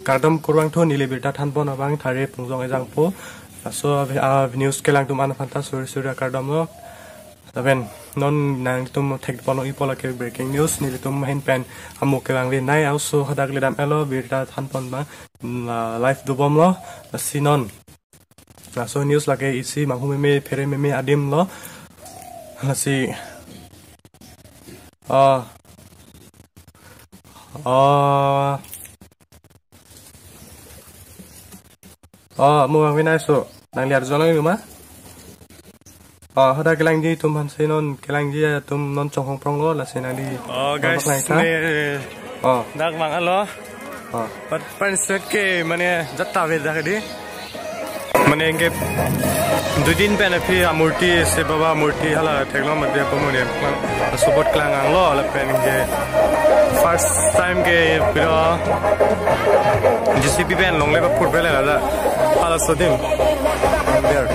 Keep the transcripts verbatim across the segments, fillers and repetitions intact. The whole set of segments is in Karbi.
Kardom kurvangthu, neli birta thanpon abang Thare Pungjong Ejangpo. Laso, ah, news kelang atum aphan ta suri suri kardom lo. Lapen non nangtum thekpon ipo lake breaking news, nelitum ahin pen amo kelang le nai, aoso hadak le dam-etlo, birta thanpon abang, mm, ah, live dobomlo. Lasi non laso news lake isi manghu meme, phere meme adim lo. Lasi, ah, ah, ah, mo abang Vinay so, nangli arjulong ma? Ah, hadak kelangji atum aphansi non, kelangji atum non chonghong pronglo, lasi nangli. Oh, guys, nangpaklang ta. Ne, oh, dak vang-etlo. Oh. But parnichet ke mane jatta ve dak di. Mane anke dui din pen aphi amurti, Shiv Baba murti hala theklong mati apo mane. Laso apot klang-etlo lapen ke first time ke pura J C B pen longle ba pur pele la. Halaso adim. There.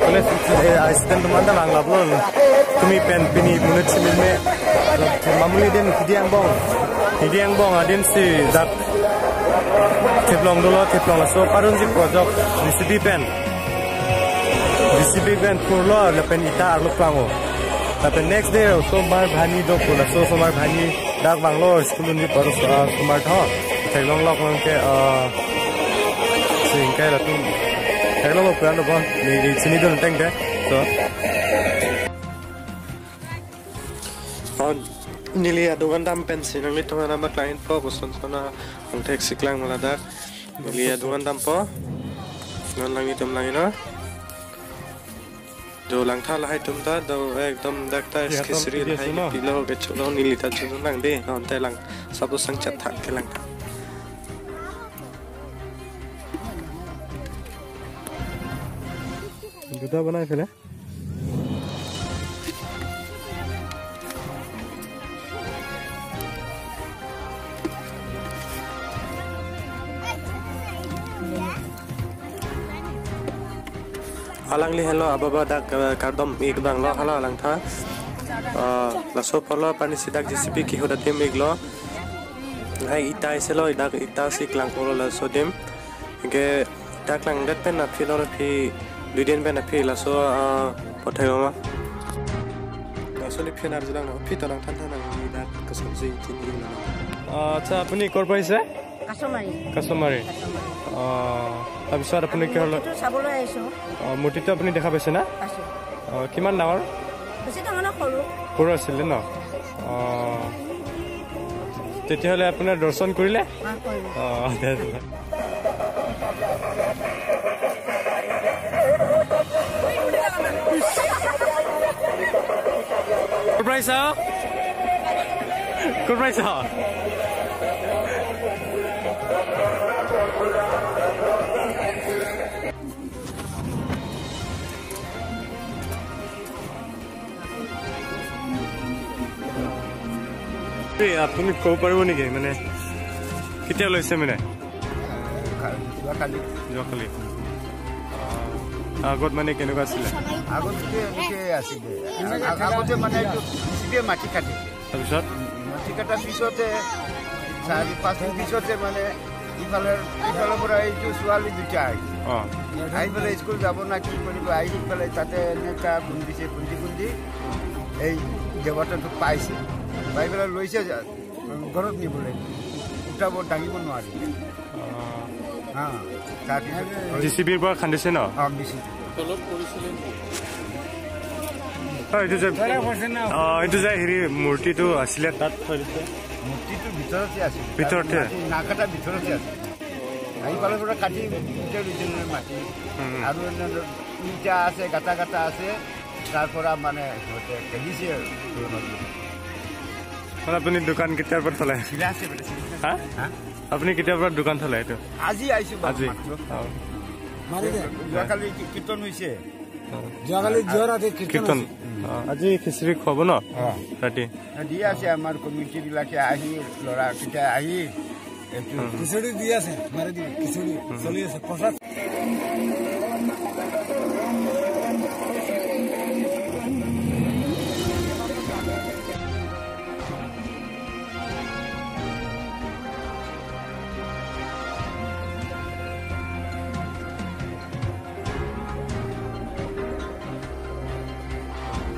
Kule, eh, accident atum anta lang laplo. Tumi pen pini monit si meme. Mamuli adim hidi angbong. Hidi angbong adim si dak theplong dolo, theplong laso parunji kojok J C B pen. J C B pen purlo lapen ita arlo klang-o. Lapen next day osomar bhani do pu, laso osomar bhani dak vanglo school unji apor, ah, osomar tho. Theklong lok nangke, ah, singkai latum. Theklong lok puran lo bon. Ni, ni chini dun teng de. So. Oh, neli adung an dampensi nanglitum aphan nangpaklangpo, koson son angthek si klang ma ladak. Neli adung an dampo. Non nanglitum langnon. Do langtha lahai atum ta, do ekdom dak ta. Ya, eski tom sri video lahai suno. Pilo ke chulo neli ta chulo lang de. Non te lang, sabo sang chat thak ke lang ta. Juta banai pele? Alangli helo ababa dak, eh, kardom ik abang lo, hala langtha. Eh, laso apotlo parnichet dak J C B kehut adim iklo. Hai ita isi lo, dak ita si klang kolo laso adim. Ke dak langdet pen aphi lo, aphi dui din pen aphi laso, ah, pothai ma. Laso neli phin arjulong lo, aphi to nangthan than nang, neli dak kosonsi chini lo. আচ্ছা, আপুনি ক'ৰ পৰা আহিছে? কাছমাৰী। কাছমাৰী। কাছমাৰী। অ, তাৰপিছত আপুনি কিহৰ ল-, মূৰ্তিটো চাবলৈ আহিছোঁ। অ, মূৰ্তিটো আপুনি দেখা পাইছে না? পাইছোঁ। অ, কিমান ডাঙৰ? বেছি ডাঙৰ নহয়, সৰু। সৰু আছিলে ন? অ, তেতিয়াহ'লে আপোনাৰ দৰ্শন কৰিলে? অ, কৰিলোঁ। অ, দে, দে। Surprise, ah? Surprise, ah? এই, আপুনি ক'ব পাৰিব নেকি, মানে, কেতিয়া লৈছে, মানে? যোৱাকালি। যোৱাকালি। অ, আগত, মানে, কেনেকুৱা আছিলে? আগতে এনেকে আছিলে। আগ-, আগতে, মানে, এইটো বেছিকে মাটি কাটিছে। তাৰপিছত? মাটি কটাৰ পিছতে, চাৰি, পাঁচ দিন পিছতে, মানে, ইফালে, ইফালৰ পৰা এইটো ছোৱালী দুটা আহিছে। অ। আহি পেলাই স্কুল যাব না কি কৰিব, আহি পেলাই তাতে এনেকা খুন্দিছে, খুন্দি খুন্দি এই দেৱতাটো পাইছে। পাই পেলাই লৈছে যা-, ঘৰত নিবলৈ। উঠাব, দাঙিব নোৱাৰিলে। অ। হা, তাৰপিছত জে চি বিৰ পৰা খান্দিছে ন? অ, জে চি বি। অ, এইটো যে, অ, এইটো যে হেৰি মূৰ্তিটো আছিলে, তাত থৈ দিছে। মূৰ্তিটো ভিতৰতে আছে। ভিতৰতে? মাটি নাকাটা ভিতৰতে আছে। আহি পালে পুৰা কাটি গোটেই ৰুইছে নহয় মাটি। উম। আৰু এনেধৰণৰ ইটা আছে, গাঁথা গাঁথা আছে, তাৰ পৰা মানে সিহঁতে খেলিছে আৰু। মানে আপুনি দোকান কেতিয়াৰ পৰা চলাই? চিলা আছে বোলে, চিলা। হা? হা? আপুনি কেতিয়াৰ পৰা দোকান চলাই এইটো? আজি আহিছো বাৰু আজি? মাত্ৰ। অ। মাৰি দে। যোৱাকালি কী-, কীৰ্তন হৈছে। অ। যোৱাকালি, যোৱা ৰাতি কীৰ্তন কীৰ্তন। হৈছে। অ, আজি খিচিৰি খুৱাব ন? অ। ৰাতি? দি আছে আমাৰ কমিটিবিলাকে আহি, ল'ৰাকেইটা আহি, এইটো হুম। খিচুৰি দি আছে, মাৰি দিব, খিচুৰি হুম। চলি আছে, প্ৰসাদ।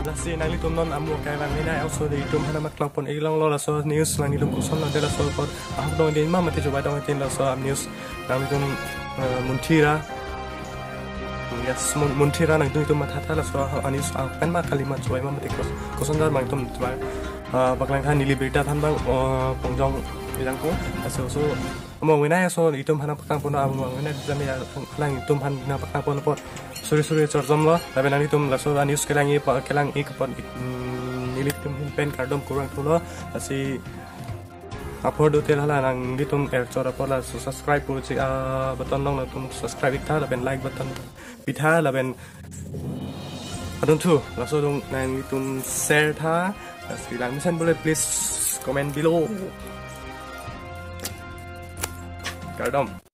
Lasi nanglitum non amu akai vangvinei, laso de itum aphan nangpaklangpon-ik longlo laso news, nanglitum koson lo de laso apot ahok dong din ma mate chubai dong tin laso news nanglitum, eh, munthira. Yes, mun-, munthira nangtum itum mathatha laso news ahok pen ma kali ma chubai ma mate kos-, koson dar bang itum chubai. Eh, paklang tha neli birta than bang, eh, pongjong ejang ko. Laso so amu vangvinei laso itum aphan nangpaklangpon, amu vangvinei jami ya, lang itum aphan nangpaklangpon apot suri suri chorjom lo, lapen nanglitum laso news kelang-ik pa, kelang-ik apot, mm, nelitum ahin pen kardom kurvangthulo. Lasi apor do tel hala nanglitum erchor apor laso subscribe pu chik, ah, button along nangtum subscribe-ik tha, lapen like button pitha, lapen adunthu laso adung nanglitum share tha. Lasi lang mesen bule please comment below. Kardom.